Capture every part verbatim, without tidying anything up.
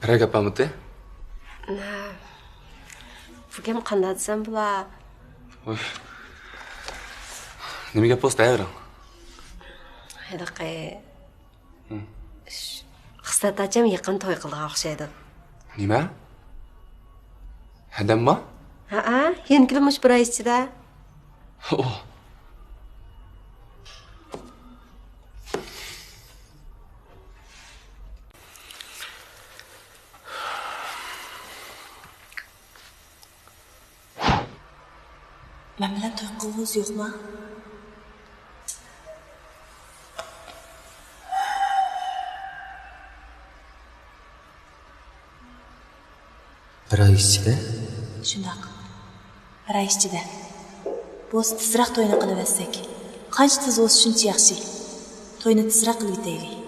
بىرەر گەپ بارمىدى؟ بۇ گەپ قانداق دېسەم بولا؟ ۋاي. نېمە گەپ بولسا دەۋېرىڭ. ھېلىقى، ھە، خىسلەت ئاچام يېقىن توي قىلىدىغان ئوخشايدۇ. نېمە؟ ھەدەمما؟ ھەئە، يەنە كېلىمۇ مۇشۇ بىر ئاي ئىچىدە. مەن بىلەن توي قىلغۇڭىز يوقما؟ بىر ئاي ئىچىدە؟ شۇنداق. بىر ئاي ئىچىدە. بولسا تېزرەك توينى قىلىۋەتسەك. قانچە تېز بولسا شۇنچە ياخشى. توينى تېزرەك قىلىۋېتەيلى.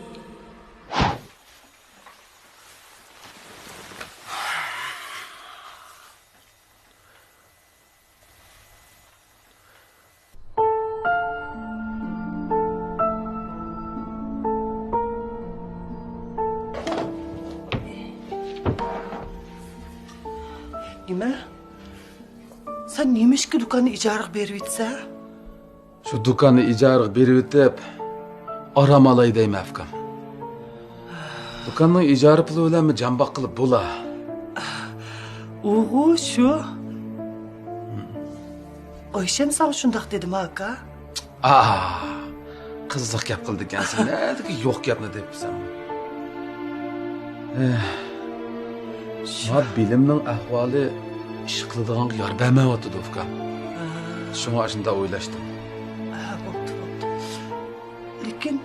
نېمە؟ سەن نېمىشقا دۇكاننى ئىجارىگە بېرىۋېتىسەن؟ شۇ دۇكاننى ئىجارىگە بېرىۋېتىپ، ئارام ئالاي دەيمەن، ئۇكام. دۇكاننىڭ ئىجارە پۇلى بىلەنمۇ جان باققىلى بولا. ئۇغۇ شۇ. ئايشەم ساڭا شۇنداق دېدىما، ئاكا؟ ئا، قىزىق گەپ قىلىدىكەنسەن. نەدىكى يوق گەپنى دەپ بىلسەم. ئېھ، شۇ. ما بىلىمنىڭ ئەھۋالى ئىش قىلىدىغانغا يار بەرمەيۋاتىدۇ، ئۇكام. ھە. شۇڭا ئاشۇنداق ئويلاشتىم. ھە، بوپتۇ، بوپتۇ. لېكىن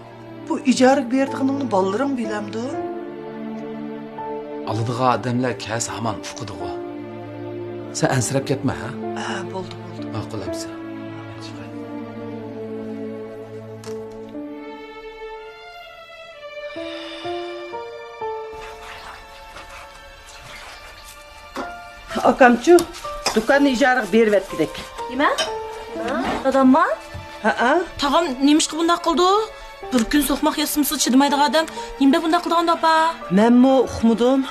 بۇ ئىجارىگە بېرىدىغىنىڭنى بالىلىرىڭ بىلەمدۇ؟ ئالىدىغان ئادەملەر كەلسە ھامان ئۇقىدىغۇ. سەن ئەنسىرەپ كەتمە، ھە؟ ھە، بولدى، بولدى. ماقۇل ئەمسە. ئاكامچۇ، دۇكاننى ئىجارىگە بېرىۋەتكۈدەك. نېمە؟ دادامما؟ ھەئە. تاغام نېمىشقا بۇنداق قىلدى؟ بىر كۈن سوقماق ياسىمىسا چىدىمايدىغان ئادەم نېمە دەپ بۇنداق قىلىدىغاندۇ، ئاپا؟ مەنمۇ ئۇقمىدىم.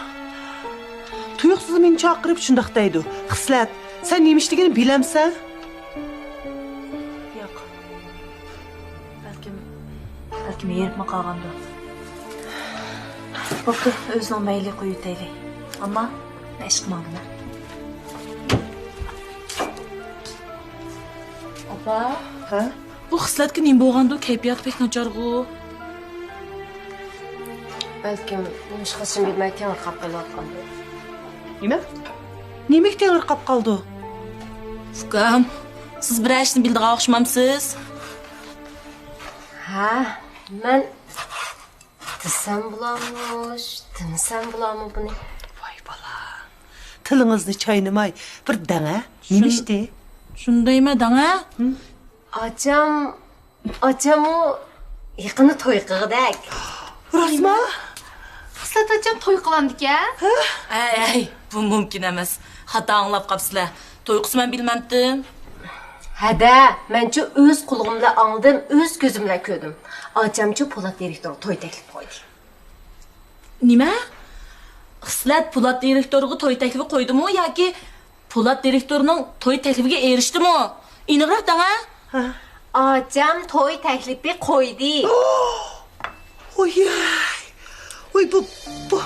تۇيۇقسىز مېنى چاقىرىپ شۇنداق دەيدۇ. خىسلەت، سەن نېمە ئىشلىگىنىنى بىلەمسەن؟ ياق. بەلكىم، بەلكىم ھېرىپمۇ قالغاندۇ. بوپتۇ، ئۆزىنىڭ مەيلى، قويۇۋېتەيلى. ئەمما مەن ئىشقا ماڭىمەن. ئاپا. ھە؟ بۇ خىسلەتكە نېمە بولغاندۇ؟ كەيپىياتى بەك ناچارغۇ. بەلكىم نېمىشقا ئىشىنى بىلمەي تېڭىرقاپ قېلىۋاتقاندۇ. نېمە؟ نېمىگە تېڭىرقاپ قالدى؟ ئۇكام، سىز بىرەر ئىشنى بىلىدىغان ئوخشىمامسىز؟ ھە، مەن دېسەم بولامۇ، دېمىسەم بولامۇ بۇنى؟ ۋاي بالام، تىلىڭىزنى چاينىماي، بىر دەڭە، نېمە ئىشتى؟ شۇنى دەيمەن، دەڭە. ھە؟ ئاچام، ئاچاممۇ يېقىندا توي قىلغۇدەك. راستما؟ خىسلەت ئاچام توي قىلامدىكەن. ھە؟ ئەي، ئەي، بۇ مۇمكىن ئەمەس. خاتا ئاڭلاپ قاپسىلەر. توي قىلسا مەن بىلمەمتىم. ھەدە، مەنچۇ ئۆز قۇلىقىم بىلەن ئاڭلىدىم، ئۆز كۆزۈم بىلەن كۆردۈم. ئاچامچۇ پولات دىرېكتورغا توي تەكلىپ قويدى. نېمە؟ خىسلەت پولات دىرېكتورغا توي تەكلىپى قويدىمۇ ياكى پولات دىرېكتورنىڭ توي تەكلىپىگە ئېرىشتىمۇ؟ ئېنىقراق دەڭە. ھە. ئاچام توي تەكلىپى قويدى. ۋوي، ۋوي، بۇ، بۇ،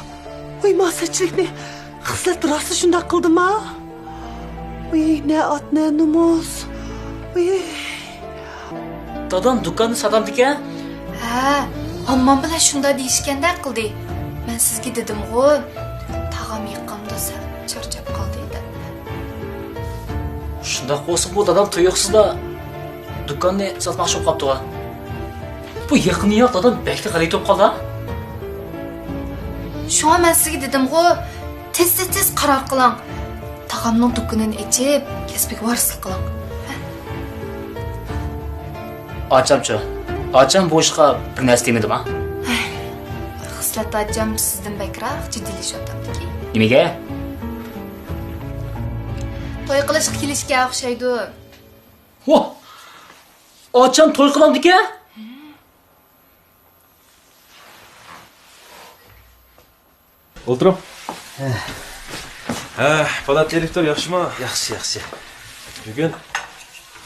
ۋوي، ما سەتچىلىكنى خىسلەت راستلا شۇنداق قىلدىما؟ ۋوي، نە ئات، نە نومۇس. ۋوي. دادام دۇكاننى ساتامدىكەن؟ ھە، ئاممام بىلەن شۇنداق دېيىشكەندەك قىلدى. مەن سىزگە دېدىمغۇ، تاغام يېقىندا سەل چارچاپ قالدى دەپ. شۇنداق بولسا بۇ دادام تۇيۇقسىزلا دۇكاننى ساتماقچى بولۇپ قاپتىغۇ. بۇ يېقىندىن ياق دادام بەكلا غەلىتە بولۇپ قالدى. شۇڭا مەن سىزگە دېدىمغۇ، تېز، تېز، تېز قارار قىلىڭ. تاغامنىڭ دۇكىنىنى ئېچىپ، كەسپىگە ۋارىسلىق قىلىڭ. ئاچامچۇ؟ ئاچام بۇ ئىشقا بىر نەرسە دېمىدىما؟ خىسلەت ئاچام سىزدىن بەكرەك جىددىيلىشىۋاتامدىكى. نېمىگە؟ توي قىلىشقا كېلىشكەن ئوخشايدۇ. ۋاھ! ئاچام توي قىلامدىكەن؟ ھە. ئولتۇرۇڭ. ھە، پولات دىرېكتور، ياخشىمۇ؟ ياخشى، ياخشى. بۈگۈن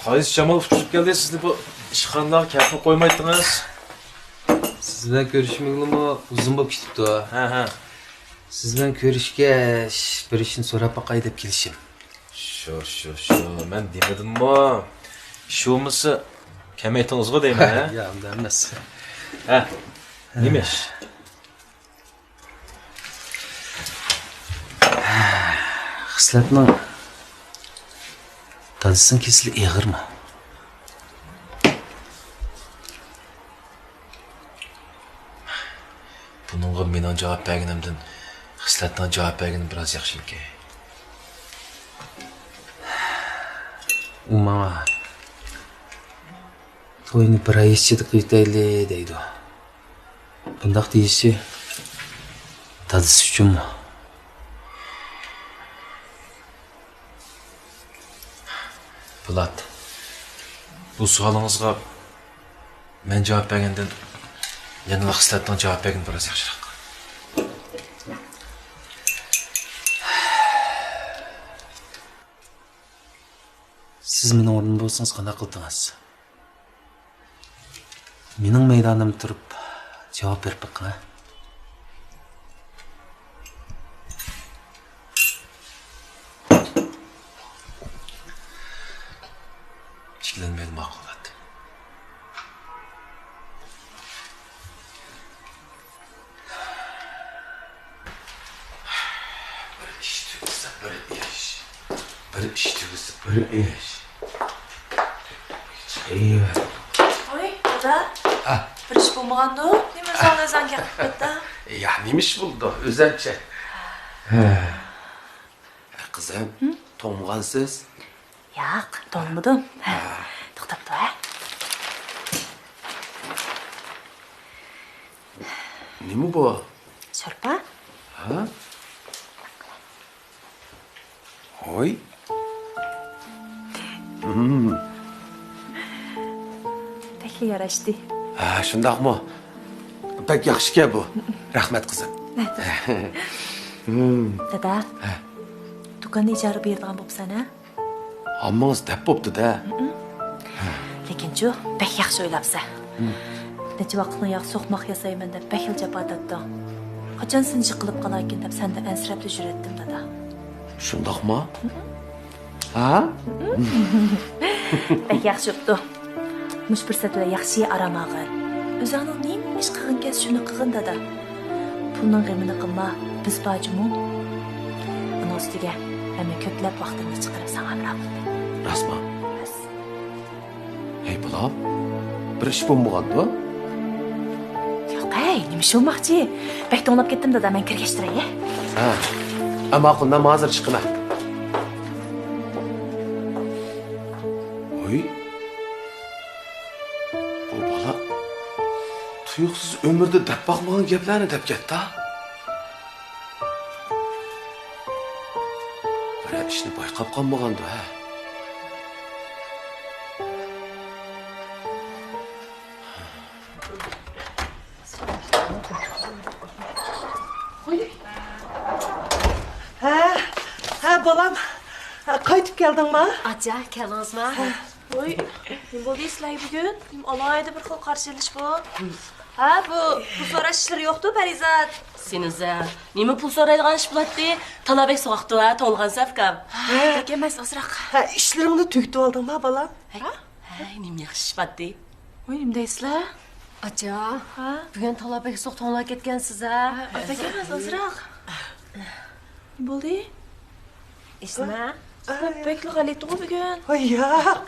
قايسى شامال ئۇچۇرۇپ كەلدى، سىزنى بۇ ئىشخانىلارغا كەلتۈرۈپ قويمايتتىڭىز؟ سىز بىلەن كۆرۈشمىگىلىمۇ ئۇزۇن بولۇپ كېتىپتۇ. ھە، ھە. سىز بىلەن كۆرۈشكەچ، بىر ئىشنى سوراپ باقاي دەپ كېلىشىم. شۇ، شۇ، شۇ. مەن دېمىدىممۇ؟ ئىش بولمىسا، كەلمەيتتىڭىزغۇ دەيمەن، ھە؟ يا، ئۇنداق ئەمەس. ھە، نېمە ئىش؟ خىسلەتنىڭ دادىسىنىڭ كېسىلى ئېغىرمۇ؟ بۇنىڭغا مېنىڭ جاۋاب بەرگىنىمدىن خىسلەتنىڭ جاۋاب بەرگىنى بىراز ياخشىمىكىن؟ ئۇ ماڭا، «توينى بىر ئاي ئىچىدە قىلىۋېتەيلى» دەيدۇ. بۇنداق دېيىشى دادىسى ئۈچۈنمۇ؟ پولات، بۇ سوئالىڭىزغا مەن جاۋاب بەرگەندىن يەنىلا خىسلەتنىڭ جاۋاب بەرگىنى بىراز ياخشىراق. سىز مېنىڭ ئورنۇمدا بولسىڭىز قانداق قىلدىڭىز؟ مېنىڭ مەيدانىمدا تۇرۇپ جاۋاب بېرىپ بېقىڭ، ھە؟ ئىككىلەنمەيلى ماقۇل دەپ. بىر ئىش تۈگىسە بىر ئىش، بىر ئىش تۈگىسە بىر ئىش. ئەيۋە. ۋاي، دادا. ھە. بىر ئىش بولمىغاندۇ؟ نېمە ئۆزۈڭنى ئۆزۈڭ گەپ قىلىپ كەتتىڭ؟ يا، نېمە ئىش بولىدۇ؟ ئۆزەمچە. ھە. قىزىم، توڭمىغانسىز؟ ياق، توڭمىدىم. توختاپ تۇر، ھە. نېمە بۇ؟ شورپا. ھە؟ ھوي. بەكلا ياراشتى. ھە، شۇنداقمۇ؟ بەك ياخشىكەن بۇ. رەھمەت، قىزىم. دادا، ھە. دۇكاننى ئىجارە بېرىدىغان بوپسەن، ھە؟ ھاممىڭىز دەپ بوپتۇ-دە. لېكىنچۇ، بەك ياخشى ئويلاپسەن. نەچچە ۋاقىتنىڭ ياق سوقماق ياسايمەن دەپ بەكلا جاپا تارتتىڭ. قاچان سېنى يىقىلىپ قالايكىن دەپ سەندىن ئەنسىرەپلا يۈرەتتىم، دادا. شۇنداقمۇ؟ ھە؟ بەك ياخشى بوپتۇ. مۇشۇ پۇرسەت بىلەن ياخشى ئارام ئالغىن. ئۆزۈڭنىڭ نېمە ئىش قىلغىنى كەلسە، شۇنى قىلغىن، دادا. پۇلنىڭ غېمىنى قىلما، بىز بار جۇمۇ. ئۇنىڭ ئۈستىگە مەنمۇ كۆپلەپ ۋاقتىمنى چىقىرىپ ساڭا ھەمراھ بولدۇم. راستمۇ؟ راست. ھەي، بالام، بىر ئىش بولمىغاندۇ؟ ياق، ھەي، نېمە ئىش بولماقچى؟ بەك توڭلاپ كەتتىم، دادا، مەن كىرگەچ تۇراي، ھە؟ ھە. ئە، ماقۇل، مەن ھازىر چىقىمەن. ۋوي، بۇ بالا تۇيۇقسىز ئۆمرىدە دەپ باقمىغان گەپلەرنى دەپ كەتتى. بىرەر ئىشنى بايقاپ قالمىغاندۇ، ھە؟ ھە، ھە، بالام. قايتىپ كەلدىڭما؟ ئاچا، كەلدىڭىزما؟ ۋوي، نېمە بولدى سىلەرگە بۈگۈن؟ نېمە ئالاھىدە بىر خىل قارشى ئېلىش بۇ؟ ھە، بۇ پۇل سوراش ئىشلىرى يوقتۇ، پەرىزات؟ سېنىزە، نېمە پۇل سورايدىغان ئىش بولاتتى؟ تالا بەك سوغۇقتۇ ھە، توڭلىغانسەن ئۇكام. ھە، بەك ئەمەس، ئازراق. ھە، ئىشلىرىڭنى تۈگىتىۋالدىڭما، بالام؟ ھە؟ ھەي، نېمە ياخشى ئىش باتتى؟ ۋوي، نېمە دەيسىلەر؟ ئاچا، ھە؟ بۈگۈن تالا بەك سوغۇق توڭلاپ كەتكەنسىز ھە؟ ھە، بەك ئەمەس، ئازراق. نېمە بولدى؟ ئېسىمە. سىلەر بەكلا غەلىتىغۇ بۈگۈن. ۋاي، ياق.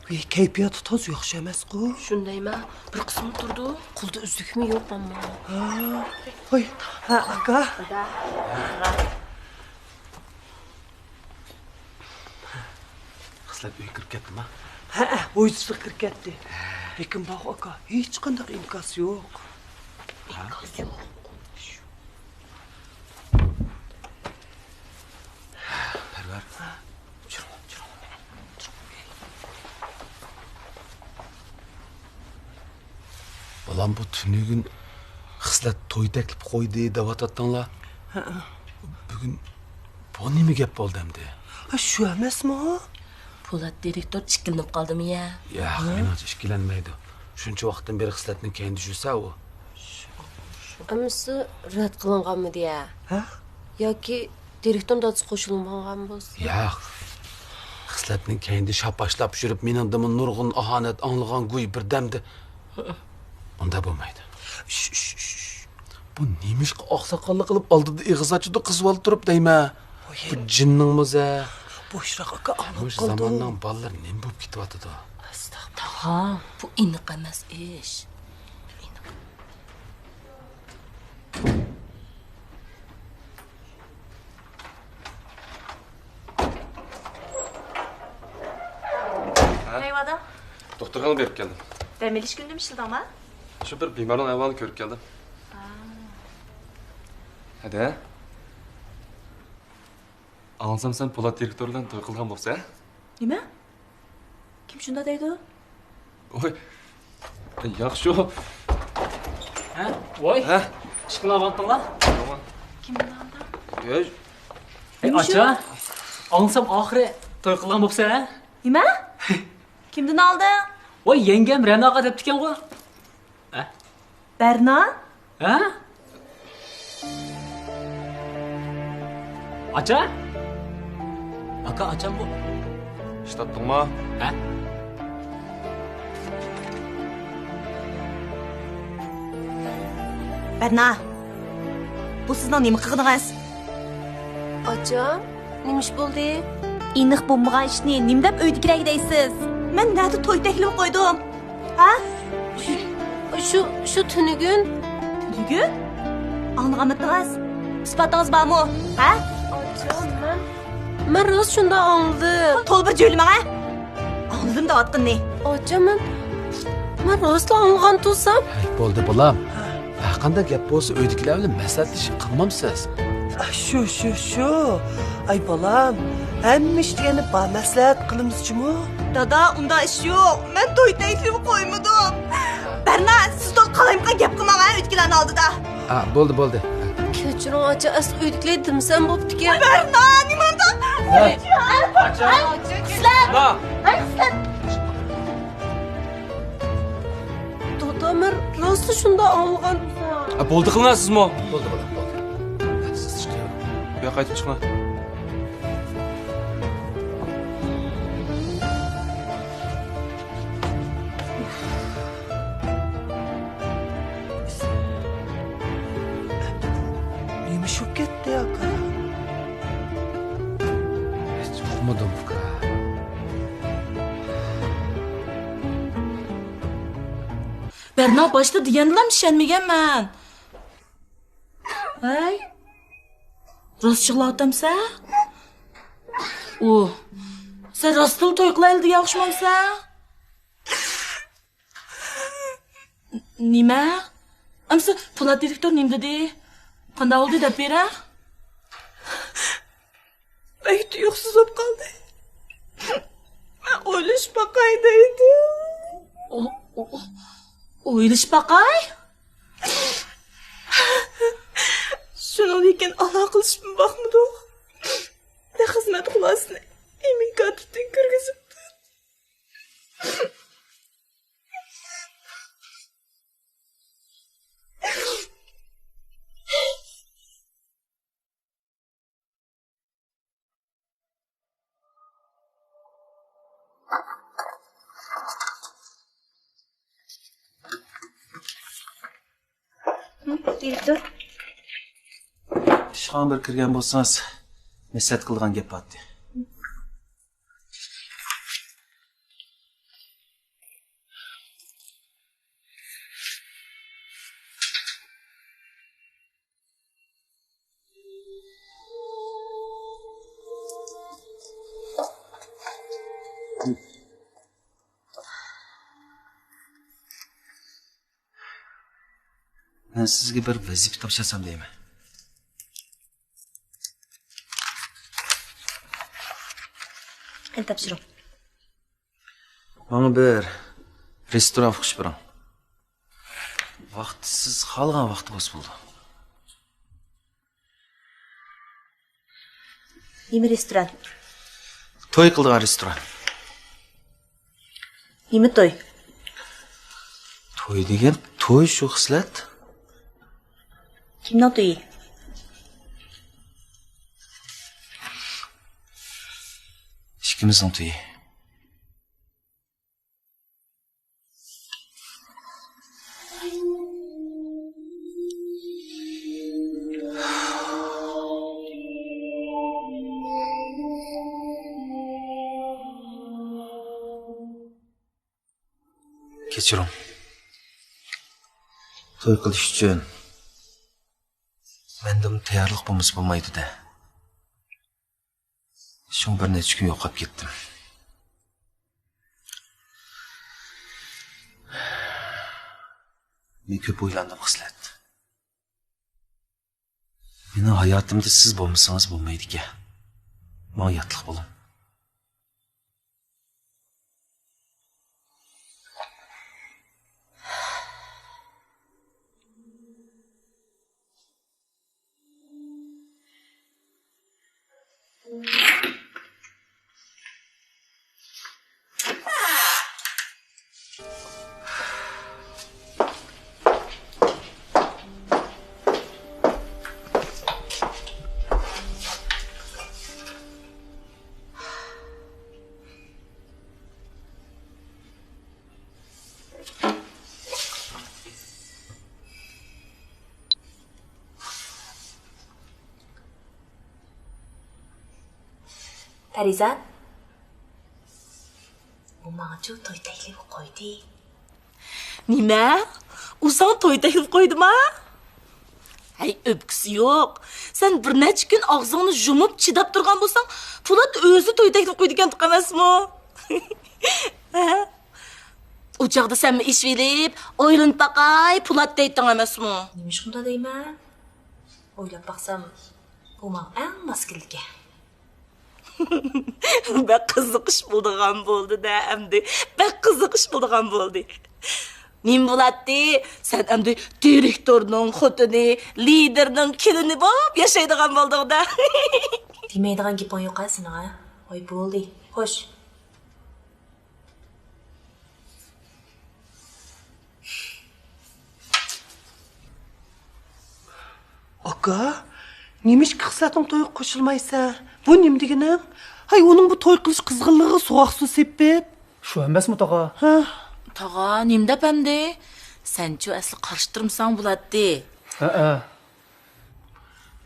ۋاي، كەيپىياتى تازا ياخشى ئەمەسقۇ. شۇندايما، بىر قىسمى تۇرىدۇ. قولىدا ئۈزۈكمۇ يوق ئەمما. ھا، ۋاي، ھە، ئاكا. خىسلەت ئۆيگە كىرىپ كەتتىما؟ ھەئە، ھويزىسىغا كىرىپ كەتتى. لېكىن باغۇ ئاكا، ھېچقانداق ئىنكاس يوق. ئىنكاس يوق. پەرۋەر. چۈرۈڭ، چۈرۈڭ. بۇ تۈنۈگۈن خىسلەت توي تەكلىپ قويدى دەۋاتاتتىڭلار. ھەئە. بۈگۈن بۇ نېمە گەپ بولدى ئەمدى؟ ھە، شۇ ئەمەسمۇ؟ پولات دىرېكتور ئىككىلىنىپ قالدىمۇ يا؟ ياق، مېنىڭچە ئىككىلەنمەيدۇ. شۇنچە ۋاقىتتىن بېرى خىسلەتنىڭ كەينىدە يۈرسە ئۇ. ئەمىسە رەت قىلىنغانمىدى يا؟ ھە؟ ياكى دىرېكتورنىڭ دادىسى قوشۇلمىغان بولسا؟ ياق. خىسلەتنىڭ كەينىدە شاپاشلاپ يۈرۈپ، مېنىڭدىنمۇ نۇرغۇن ئاھانەت ئاڭلىغان گۇي بىردەمدە. ئۇنداق بولمايدۇ. شش، شش، شش. بۇ نېمىشقا ئاقساقاللىق قىلىپ ئالدىدا ئېغىز ئاچىدۇ قىز بالا تۇرۇپ دەيمەن. بۇ جىننىڭمۇ زە. بوشراق ئاكا، ئاڭلاپ قالدىم. مۇشۇ زاماننىڭ بالىلىرى نېمە بولۇپ كېتىۋاتىدۇ؟ ئەستەغپۇرۇللا. تاغام، بۇ ئېنىق ئەمەس ئىش. ھە؟ نەيۋادا؟ دوختۇرخانىغا بېرىپ كەلدىم. دەم ئېلىش كۈنىدىمۇ ئىشلىدىڭما؟ شۇ بىر بىمارنىڭ ئەھۋالىنى كۆرۈپ كەلدىم. ھەدە؟ ئاڭلىسام سەن پولات دىرېكتور بىلەن توي قىلغان بوپسەن؟ نېمە؟ كىم شۇنداق دەيدۇ؟ ۋوي، ياخشى. ھە؟ ۋوي. ھە؟ ئىشىكنى ئاغرىتىڭلار. كىم ئالدى؟ ئەي، ئاچا، ئاڭلىسام ئاخىرى توي قىلغان بوپسەن، ھە؟ نېمە؟ كىمدىن ئالدىڭ؟ ۋوي، يەڭگەم رەناغا دەپتىكەنغۇ. ھە؟ بەرنا؟ ھە؟ ئاچا؟ ئاكا، ئاچام بۇ. ئىشتاتتىڭما؟ ھە؟ بەرنا، بۇ سىزنىڭ نېمە قىلغىنىڭىز؟ ئاچام، نېمە ئىش بولدى؟ ئېنىق بولمىغان ئىشنى نېمە دەپ ئۆيدىكىلەرگە دەيسىز؟ مەن نەدە توي تەكلىپ قويدۇم؟ ھە؟ شۇ، شۇ تۈنۈگۈن. تۈنۈگۈن؟ ئاڭلىغانمىدىڭىز؟ ئىسپاتىڭىز بارمۇ؟ ھە؟ ئاچام، مەن، مەن راست شۇنداق ئاڭلىدىم. تولا بىر جۆيلىمەڭ، ھە؟ ئاڭلىدىم دەۋاتقىنىنى. ئاچام، مەن، مەن راستلا ئاڭلىغان تۇرسام. ھەي، بولدى، بالام. ھەرقانداق گەپ بولسا ئۆيدىكىلەر بىلەن مەسلىھەتلىشىپ قىلمامسىز؟ شۇ، شۇ، شۇ. ئاي بالام، ھەممە ئىش دېگەندە بار مەسلىھەت قىلىمىز جۇمۇ. دادا، ئۇنداق ئىش يوق. مەن توي تەكلىپى قويمىدىم. بەرنا، سىز تولا قالايمىقان گەپ قىلماڭ ھە ئۆيدىكىلەرنىڭ ئالدىدا. ھە، بولدى، بولدى. كەچۈرۈڭ ئاچا، ئەسلى ئۆيدىكىلەر دېمىسەم بوپتىكەن. بەرنا، نېمانداق؟ ھە؟ ئاچا، ئىسلام. ھە، ئىسلام. دادا، مەن راستلا شۇنداق ئاڭلىغان. ئە، بولدى قىلىڭلار سىزمۇ. بولدى، بولدى، بولدى. سىز چىقىڭ. بۇ ياققا قايتىپ چىقىڭلار. نېمە ئىش بولۇپ كەتتى ئاكا؟ ھېچ ئۇقمىدىم ئۇكا. بەرنا، باشتا دېگەندىلا ئىشەنمىگەنمەن. ھەي، راست يىغلاۋاتامسەن؟ ئۇ، سەن راستلا توي قىلايلى دېگەن ئوخشىمامسەن؟ نېمە؟ ئەمسە پولات دىرېكتور نېمە دېدى؟ قانداق بولدى دەپ بېرە؟ بەك تۇيۇقسىز بولۇپ قالدى. مەن ئويلىشىپ باقاي دەيدۇ. ئو-، ئو-، ئويلىشىپ باقاي؟ شۇنىڭدىن كېيىن ئالاقىلىشىپمۇ باقمىدۇق. نە خىزمەت خۇلاسىنى ئىمىن كاتىپتىن كىرگۈزۈپتۇ. دىرېكتور. ئىشخانىغا بىر كىرگەن بولسىڭىز، مەسلىھەت قىلىدىغان گەپ بار ئىدى. مەن سىزگە بىر ۋەزىپە تاپشۇرسام دەيمەن. قېنى تاپشۇرۇڭ. ماڭا بىر رېستوران ئۇقۇش بېرىڭ. ۋاقتى سىز خالىغان ۋاقتى بولسا بولىدۇ. نېمە رېستوران؟ توي قىلىدىغان رېستوران. نېمە توي؟ توي دېگەن توي شۇ، خىسلەت. كىمنىڭ تويى؟ ئىككىمىزنىڭ تويى. كەچۈرۈڭ. توي قىلىش ئۈچۈن مەندىمۇ تەييارلىق بولمىسا بولمايدۇ-دە. شۇڭا بىر نەچچە كۈن يوقاپ كەتتىم. مەن كۆپ ئويلاندىم، خىسلەت. مېنىڭ ھاياتىمدا سىز بولمىسىڭىز بولمايدىكەن. ماڭا ياتلىق بولۇڭ. پەرىزات، ئۇ ماڭىچۇ توي تەكلىپى قويدى. نېمە؟ ئۇ ساڭا توي تەكلىپ قويدىما؟ ھەي، ئۆپكىسى يوق. سەن بىر نەچچە كۈن ئاغزىڭنى يۇمۇپ چىداپ تۇرغان بولساڭ، پولات ئۆزى توي تەكلىپ قويىدىكەن ئەمەسمۇ؟ ھە؟ ئۇ چاغدا سەنمۇ ئېشىۋېلىپ، ئويلىنىپ باقاي، پولات دەيتتىڭ ئەمەسمۇ؟ نېمىشقا ئۇنداق دەيمەن؟ ئويلاپ باقسام، بۇ ماڭا ئەڭ ماس كېلىدىكەن. بەك قىزىق ئىش بولىدىغان بولدى-دە ئەمدى. بەك قىزىق ئىش بولىدىغان بولدى. نېمە بولاتتى؟ سەن ئەمدى دىرېكتورنىڭ خوتۇنى، لىدېرنىڭ كېلىنى بولۇپ ياشايدىغان بولدۇڭ-دە. دېمەيدىغان گېپىڭ يوق-ھە سېنىڭ، ھە؟ ۋاي، بولدى. خوش. ئاكا، نېمىشقا خىسلەتنىڭ تويىغا قوشۇلمايسەن؟ بۇ نېمە دېگىنىڭ؟ ھەي، ئۇنىڭ بۇ توي قىلىش قىزغىنلىقىغا سوغۇق سۇ سېپىپ. شۇ ئەمەسمۇ، تاغا؟ ھە؟ تاغا، نېمە دەپ ئەمدى؟ سەنچۇ ئەسلى قارشى تۇرمىساڭ بولاتتى. ھەئە.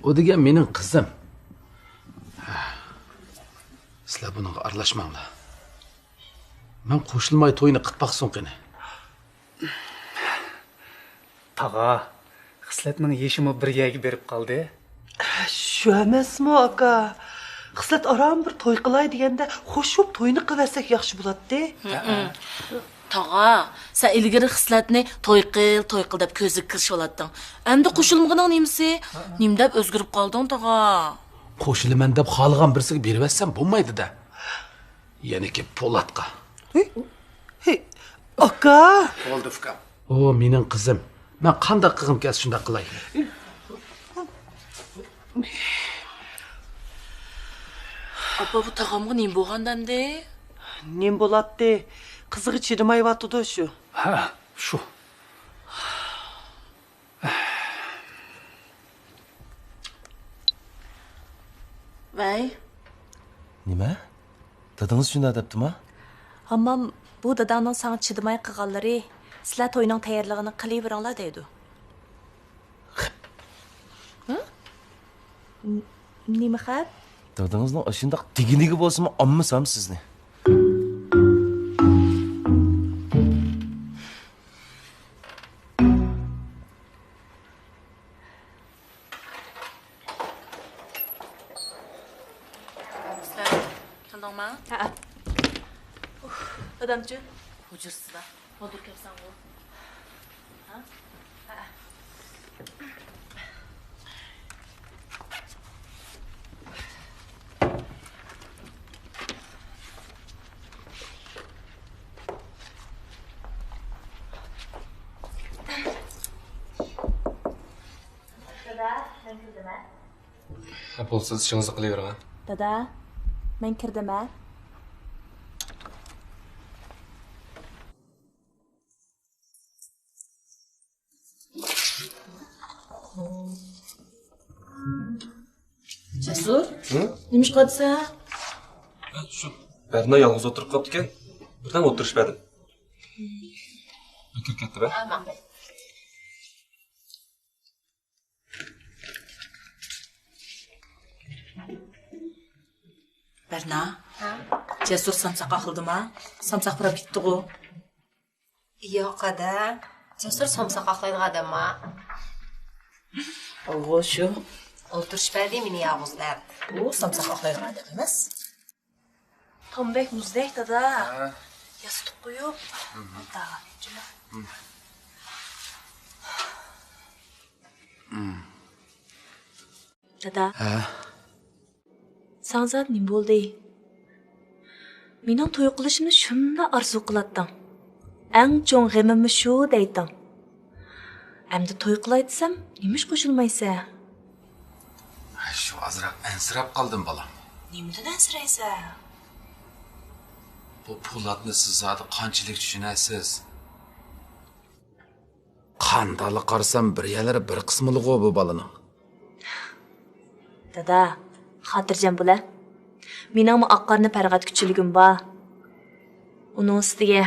ئۇ دېگەن مېنىڭ قىزىم. سىلەر بۇنىڭغا ئارىلاشماڭلار. مەن قوشۇلماي توينى قىلىپ باقسۇن قېنى. تاغا، خىسلەتنىڭ يېشىمۇ بىر يەرگە بېرىپ قالدى. شۇ ئەمەسمۇ، ئاكا؟ خىسلەت ئاران بىر توي قىلاي دېگەندە، خوش بولۇپ توينى قىلىۋەتسەك ياخشى بولاتتى. تاغا، سەن ئىلگىرى خىسلەتنى توي قىل، توي قىل دەپ كۆزگە كىرىشىۋالاتتىڭ. ئەمدى قوشۇلمىغىنىڭ نېمىسى؟ نېمە دەپ ئۆزگىرىپ قالدىڭ، تاغا؟ قوشۇلىمەن دەپ خالىغان بىرسىگە بېرىۋەتسەم بولمايدۇ-دە. يەنىكى پولاتقا. ھېي، ھېي، ئاكا! بولدى، ئۇكام. ئۇ مېنىڭ قىزىم. مەن قانداق قىلغۇم كەلسە، شۇنداق قىلاي. ئاپا، بۇ تاغامغا نېمە بولغاندۇ ئەمدى؟ نېمە بولاتتى؟ قىزىغا چىدىمايۋاتىدۇ شۇ. ھە، شۇ. ۋەي. نېمە؟ دادىڭىز شۇنداق دەپتىما؟ ھاممام، بۇ داداڭنىڭ ساڭا چىدىماي قىلغانلىرى، سىلەر توينىڭ تەييارلىقىنى قىلىۋېرىڭلار دەيدۇ. ھە؟ ن-، نېمە خەپ؟ دادىڭىزنىڭ ئاشۇنداق دېگىنىگە بولسىمۇ ئانمىسام سىزنى. سەن كەلدىڭما؟ ھەئە. ئۇھ، دادامچۇ؟ ھۇجرىسىدا. ھازىر كەپسەنغۇ. ھە؟ ھەئە. ھە، بولسا سىز ئىشىڭىزنى قىلىۋېرىڭ، ھە. دادا، مەن كىردىم، ھە. جەسۇر، ھە؟ نېمە ئىش قىلىۋاتىسەن؟ شۇ بەرنا يالغۇز ئولتۇرۇپ قاپتىكەن، بىردەم ئولتۇرۇشۇپ بەردىم. كىرىپ كەتتى بە. بەرنا. ھە؟ جەسۇر سامساق ئاقلىدىما؟ سامساق پۇراپ كېتىپتىغۇ. ياق، ئادا. جەسۇر سامساق ئاقلايدىغان ئادەمما؟ ئوغۇ شۇ. ئولتۇرۇشۇپ بەردى مېنى يالغۇز دەپ. ئۇ سامساق ئاقلايدىغان ئادەم ئەمەس. تام بەك مۇزدەك، دادا. ھە. ياستۇق قويۇپ. دادا. ھە. ساڭا زادى نېمە بولدى؟ مېنىڭ توي قىلىشىمنى شۇنداق ئارزۇ قىلاتتىڭ. ئەڭ چوڭ غېمىممۇ شۇ دەيتتىڭ. ئەمدى توي قىلاي دېسەم، نېمىش قوشۇلمايسەن؟ ھە، شۇ ئازراق ئەنسىرەپ قالدىم، بالام. نېمىدىن ئەنسىرەيسەن؟ بۇ پولاتنى سىز زادى قانچىلىك چۈشىنەسىز؟ قانداقلا قارىسام، بىر يەرلىرى بىر قىسمىلىغۇ بۇ بالىنىڭ. دادا، خاتىرجەم بولە. مېنىڭمۇ ئاق قارىنى پەرغەتكۈچىلىكىم بار. ئۇنىڭ ئۈستىگە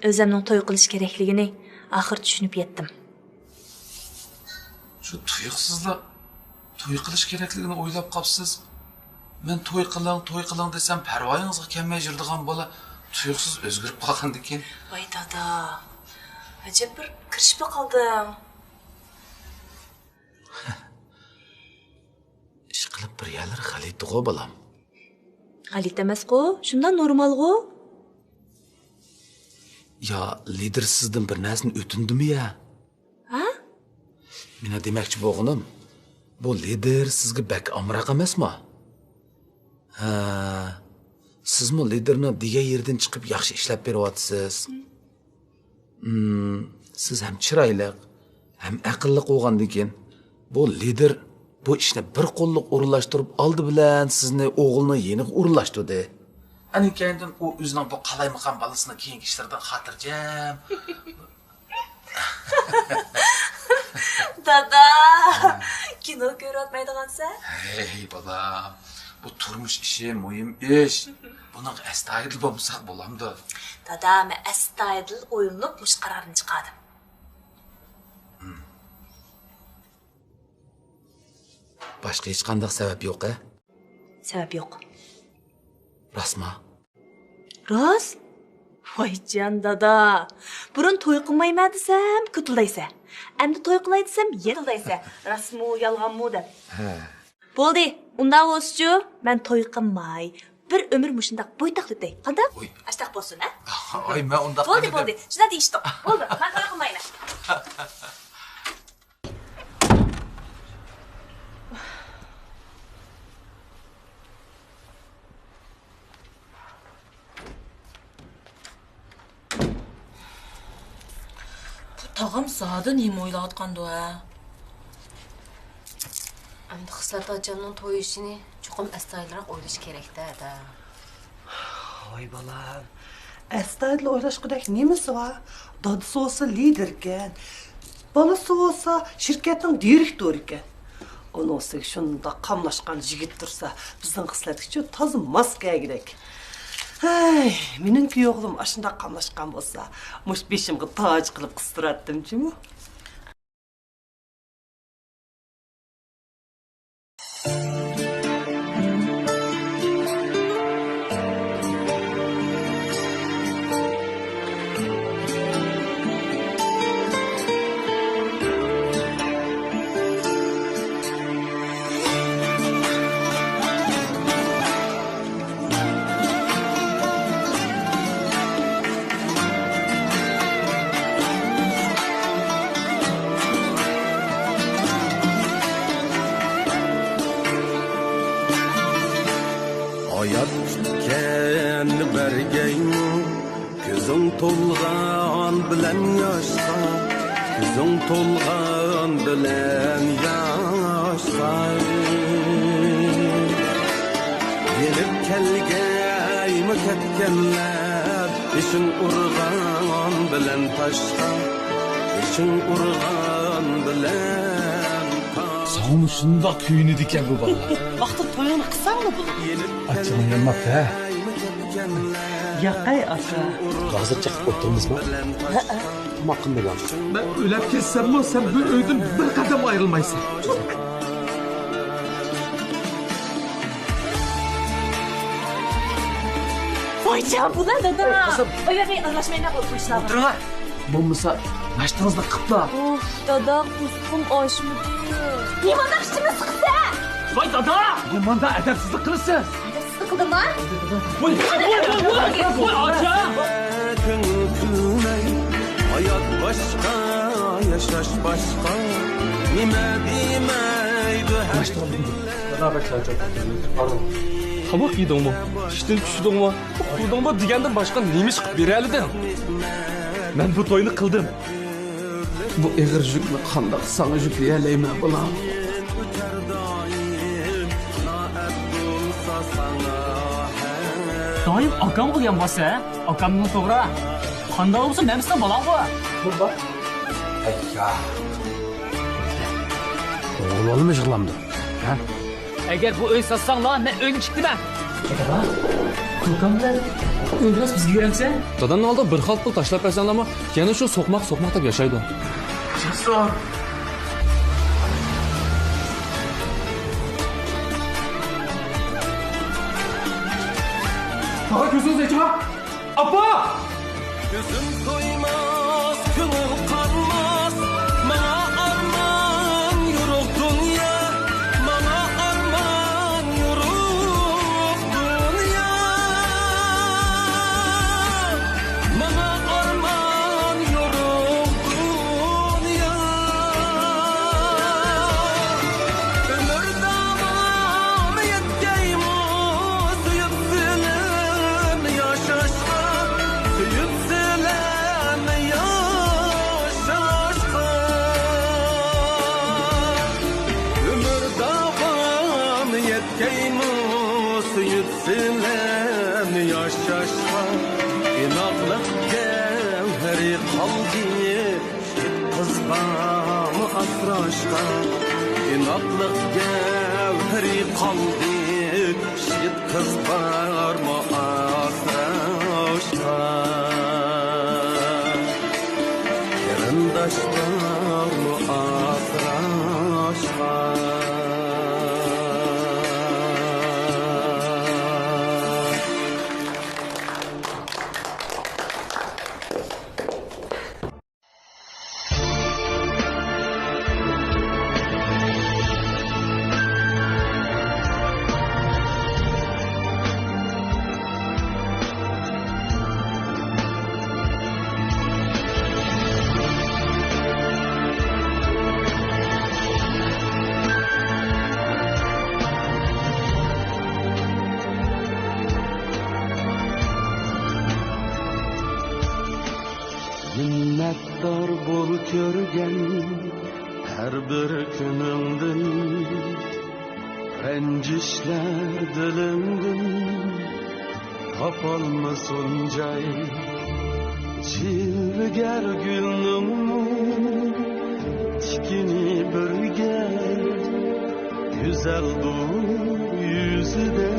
ئۆزەمنىڭ توي قىلىش كېرەكلىكىنى ئاخىر چۈشىنىپ يەتتىم. شۇ تۇيۇقسىزلا توي قىلىش كېرەكلىكىنى ئويلاپ قاپسىز. مەن توي قىلىڭ، توي قىلىڭ دېسەم، پەرۋايىڭىزغا كەلمەي يۈرىدىغان بالا تۇيۇقسىز ئۆزگىرىپ قالغاندىكىن. ۋاي دادا، ئەجەب بىر كىرىشىپلا قالدىڭ. ئىشقىلىپ بىر يەرلىرى غەلىتىغۇ، بالام. غەلىتە ئەمەسقۇ، شۇنداق نورمالغۇ. يا لىدىر سىزدىن بىر نەرسىنى ئۆتۈندىمۇ يا؟ ھە؟ مېنىڭ دېمەكچى بولغىنىم، بۇ لىدىر سىزگە بەك ئامراق ئەمەسما؟ ھە، سىزمۇ لىدىرنىڭ دېگەن يېرىدىن چىقىپ ياخشى ئىشلەپ بېرىۋاتىسىز. ھىم، سىز ھەم چىرايلىق، ھەم ئەقىللىق بولغاندىكىن، بۇ لىدىر بۇ ئىشنى بىر قوللۇق ئورۇنلاشتۇرۇپ ئالدى بىلەن سىزنى ئوغلىنىڭ يېنىغا ئورۇنلاشتۇردى. ئاندىن كەينىدىن ئۇ ئۆزىنىڭ بۇ قالايمىقان بالىسىنىڭ كېيىنكى ئىشلىرىدىن خاتىرجەم. دادا، كىنو كۆرۈۋاتمايدىغانسەن؟ ھەي بالام، بۇ تۇرمۇش ئىشى، مۇھىم ئىش. بۇنىڭغا ئەستايىدىل بولمىساق بولامدۇ؟ دادا، مەن ئەستايىدىل ئويلىنىپ مۇشۇ قارارنى چىقاردىم. باشقا ھېچقانداق سەۋەب يوق ھە؟ سەۋەب يوق. راستما؟ راست. ۋايجان دادا، بۇرۇن توي قىلمايمەن دېسەم كۈتۈلدەيسە، ئەمدى توي قىلاي دېسەم يېتىلدەيسە، راستمۇ يالغانمۇ دەپ. ھە. بولدى، ئۇنداق بولسىچۇ، مەن توي قىلماي بىر ئۆمۈر مۇشۇنداق بويتاقلا ئۆتەي، قانداق؟ ئاشتاق بولسۇن ھە؟ ئاي، مەن ئۇنداق بولدى، دېمىدىم. بولدى، شۇنداق دېيىشتۇق. بولدى، مەن توي قىلمايمەن. بۇ تاغام زادى نېمە ئويلاۋاتقاندۇ ھە؟ ئەمدى خىسلەت ئاچامنىڭ توي ئىشىنى چوقۇم ئەستايىدىلراق ئويلىشى كېرەك-دە، ئەدە. ۋاي بالام، ئەستايىدىل ئويلاشقۇدەك نېمىسى بار؟ دادىسى بولسا لىدېركەن، بالىسى بولسا شىركەتنىڭ دىرېكتورىكەن. ئۇنىڭ ئۈستىگە شۇنداق قاملاشقان يىگىت تۇرسا، بىزنىڭ خىسلەتكىچۇ تازا ماس كەلگۈدەك. ھەي، مېنىڭكى ئوغلۇم ئاشۇنداق قاملاشقان بولسا، مۇشۇ بېشىمغا تاج قىلىپ قىستۇراتتىم جۇمۇ. ھايات كۈتكەننى بەرگەيمۇ، كۆزۈڭ تولغان بىلەن ياشقا، كۆزۈڭ تولغان بىلەن يا كەتكەنلەر بېشىڭ ئۇرغان بىلەن تاشقا، بېشىڭ ئۇرغان بىلەن تاشقا. ساڭىمۇ شۇنداق كۆيۈنىدىكەن بۇ بالىلار. ۋاقتىدا تويۇڭنى قىلساڭلا بولىدۇ. ئاچچىقىڭ يانماپتۇ ھە؟ ياقەي ئاكا. ھازىر چېقىپ ئولتۇرىمىزمۇ؟ ھەئە. تاماق قىلمىدىڭ. مەن ئۆلۈپ كەتسەممۇ سەن بۇ ئۆيدىن بىر قەدەم ئايرىلمايسەن. ۋايجان، بۇلار دادا. ئوي، قىزىم. ئوي، مەن ئارىلاشمايمەن بۇ ئىشلارغا. ئولتۇرۇڭ ھە. بولمىسا ناشتىڭىزنى قىپلا. ئۇھ، دادا، قورسىقىم ئاچمىدى. نېمانداق ئىچىمنى سىقىسەن؟ ۋاي دادا! نېمانداق ئەدەپسىزلىك قىلىسىز؟ ئەدەپسىزلىك قىلدىمما؟ ۋاي، ۋاي، ۋاي، ۋاي، ۋاي، ۋاي، ئاچا! كۆڭۈل كۈلمەي، ھايات باشقا، ياشاش باشقا. نېمە دېمەيدۇ ھەر كۈنلەر. دادا، بەك چارچاپ كەتتىم. تاماق يېدىڭمۇ؟ ئىشتىن چۈشتۈڭمۇ؟ ئۇخلىدىڭمۇ دېگەندىن باشقا نېمە ئىش قىلىپ بېرەلىدىڭ؟ مەن بۇ توينى قىلدىم. بۇ ئېغىر يۈكنى قانداق ساڭا يۈكلىيەلەيمەن، بالام؟ دائىم ئاكامغا دېگەن بولسا، ئاكامنىڭ توغرا. قانداق بولسا مەن سېنىڭ بالاڭغۇ. بولدى. ئەييا. ئوغلۇم يىغلامدۇ. ھە؟ ئەگەر بۇ ئۆي ساتساڭلار، مەن ئۆيدىن چىقتىمەن. كۇكام بىلەن ئۆيدىن بىزگە بېرەمسەن؟ دادامنىڭ ئالدىغا بىر خالتا پۇل تاشلاپ بەرسەڭلارمۇ، يەنە شۇ سوقماق، سوقماق دەپ ياشايدۇ. تاغا، كۆزىڭىزنى ئېچىڭا! ئاپا! كۆزۈم تويماس، كۆڭۈل قانماس، ماڭا ئارمان يورۇق دۇنيا، ماڭا ئارمان يورۇق دۇنيا، ماڭا ئارمان يورۇق دۇنيا. ئۆمۈر داۋامى يەتكەيمۇ سۆيۈپ سىلەن ياشاشقا، سۆيۈپ سىلەن ياشاشقا. ئۆمۈر داۋامى يەتكەيمۇ سۆيۈپ سىلەن ياشاشقا. ئىناقلىق گەۋھىرى قالدى. يىگىت قىز بارمۇ ئاسراشقا، ئىناقلىق گەۋھىرى قالدى. يىگىت قىز بارمۇ ئاسراشقا، قېرىنداش بارمۇ ئاسراشقا. مىننەتدار بول كۆرگەن ھەر بىر كۈنۈڭدىن، رەنجىشلەر دىلىڭدىن تاپالمىسۇن جاي. جىلۋىگەر گۈلنىڭمۇ تىكىنى بىرگە، گۈزەلدۇر يۈزىدە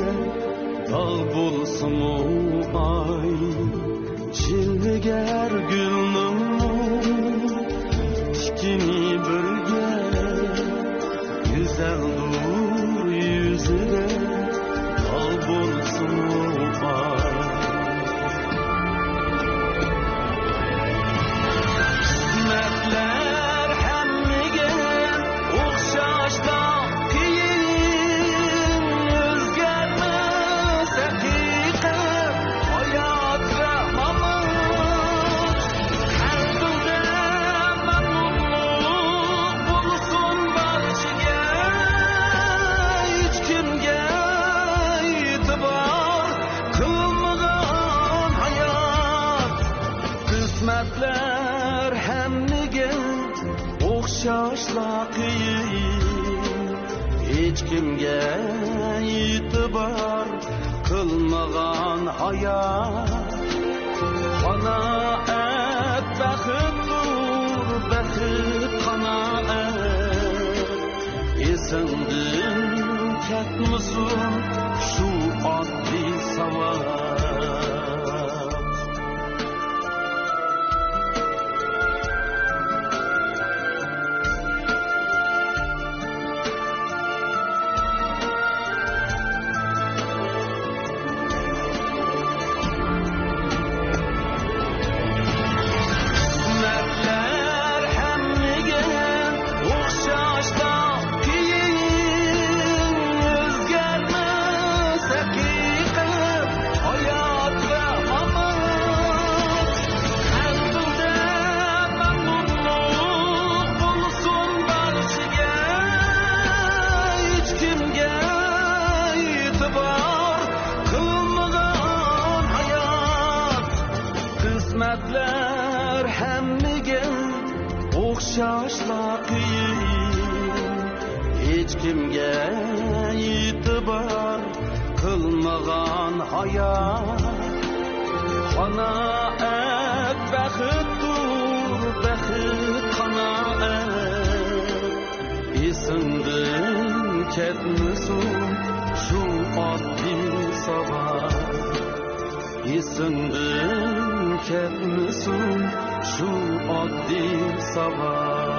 داغ بولسىمۇ ئاي. جىلۋىگەر گۈلنىڭمۇ تىكىنى بىرگە، گۈزەلدۇر يۈزىدە داغ بولسىمۇ ئاي. قىسمەتلەر ھەممىگە ئوخشاشلا قىيىن، ئۆزگەرمەس ھەقىقەت ھايات ۋە مامات. قەلبىڭدە مەمنۇنلۇق بولسۇن بارچىگە، ھېچكىمگە ئېتىبار قىلمىغان ھايات. قىسمەتلەر ھەممىگە ئوخشاشلا قىيىن، ھېچكىمگە ئېتىبار قىلمىغان ھايات قانائەت، بەختتۇر بەخت قانائەت. ئېسىڭدىن كەتمىسۇن شۇ ئاددىي ساۋات. قىسمەتلەر ھەممىگە ئوخشاشلا قىيىن، ئۆزگەرمەس ھەقىقەت، ھايات ۋە مامات. مەنزىلدە مەمنۇنلۇق بولسۇن بارچىگە، ھېچكىمگە ئېتىبار قىلمىغان ھايات. قىسمەتلەر ھەممىگە ئوخشاشلا قىيىن، ھېچكىمگە ئېتىبار قىلمىغان ھايات. قانائەت، بەختتۇر بەخت قانائەت. ئېسىڭدىن كەتمىسۇن شۇ ئاددىي ساۋات. ئېسىڭدىن كەتمىسۇن شۇ ئاددىي ساۋات.